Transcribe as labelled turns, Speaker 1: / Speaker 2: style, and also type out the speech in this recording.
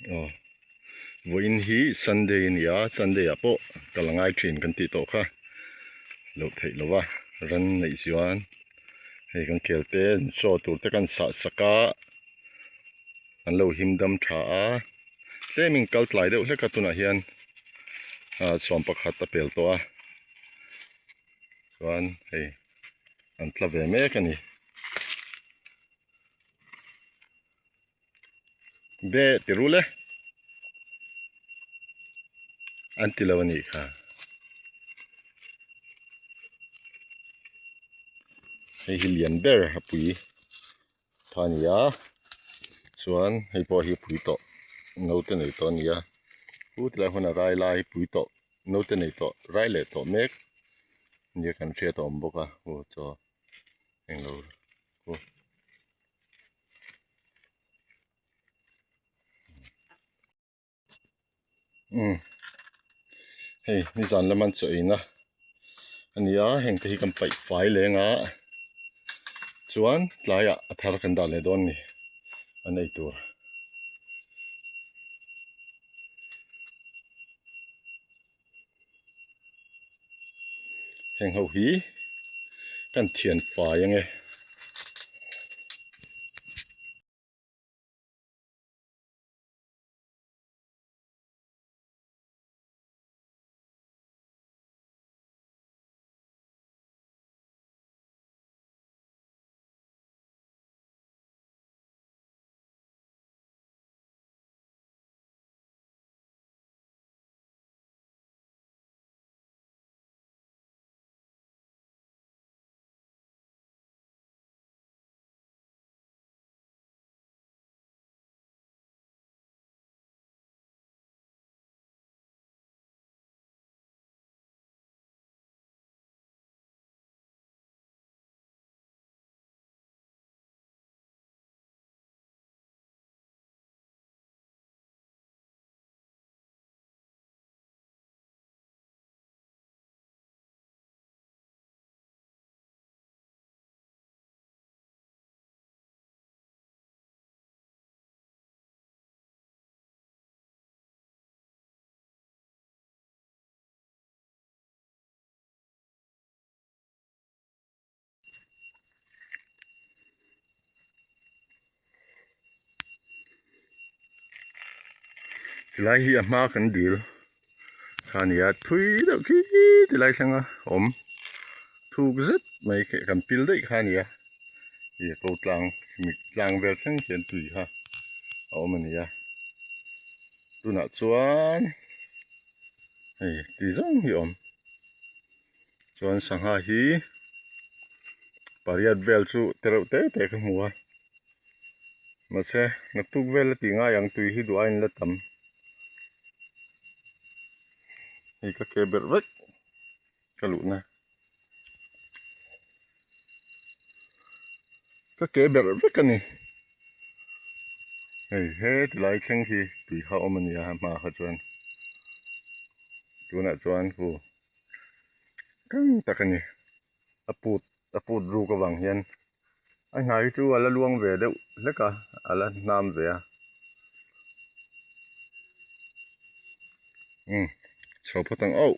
Speaker 1: Aw vawiin hi Sunday a ni a, Sunday ah pawh kal a ngai thin kan tih tawh kha loh theih lo va, ran neih chuan hei kan khel te chaw tur te kan sah sak a, an lo him dam tha a, tlemin kal tlai deuh hlek a tunah hian ah sawm pakhat a pel tawh a chuan hei an tla ve mek a ni. Be ti rul e an ti lo a nih kha hei hi lian ber a pui tha a ni a chuan hei pawh hi pui tawh naute nei tawh a ni a chu tilai huna rai lai pui tawh naute nei tawh rai leh tawh mek nia kan hriat a awm bawk a aw chaw. Englo aw. Umm hei nizan lama an chaw eina a ni a heng te hi kan paih fai leng a chuan tlaiah a thar kan dah leh dawn a ni an ei tur. Heng ho hi kan thian fai ange. Tilai hi a hma kan dil kha a ni a thui deuh khi tilai thleng a awm thuk zet mai khi kan pil daih kha a ni a ih a ko tlang mit tlang vel thleng khian tui kha a awm a ni a tunah chuan hei ti zawng hi a awm. Chuan sangha hi pariat vel chu te reuh te te ka hmu a mahse naktuk vel a tih ngai ang tui hi duh aiin la tam hei ka ke berh vek ka luhna ka ke berh vek a ni hei he tilai thleng hi tui kha a awm a ni a hmaah kha chuan tunah chuan hu. Kang tak a ni a put a put ruk avang hian a hnai hi chu a la luang ve deuh hlek a a la hnam ve a umm chho phawt ang auh.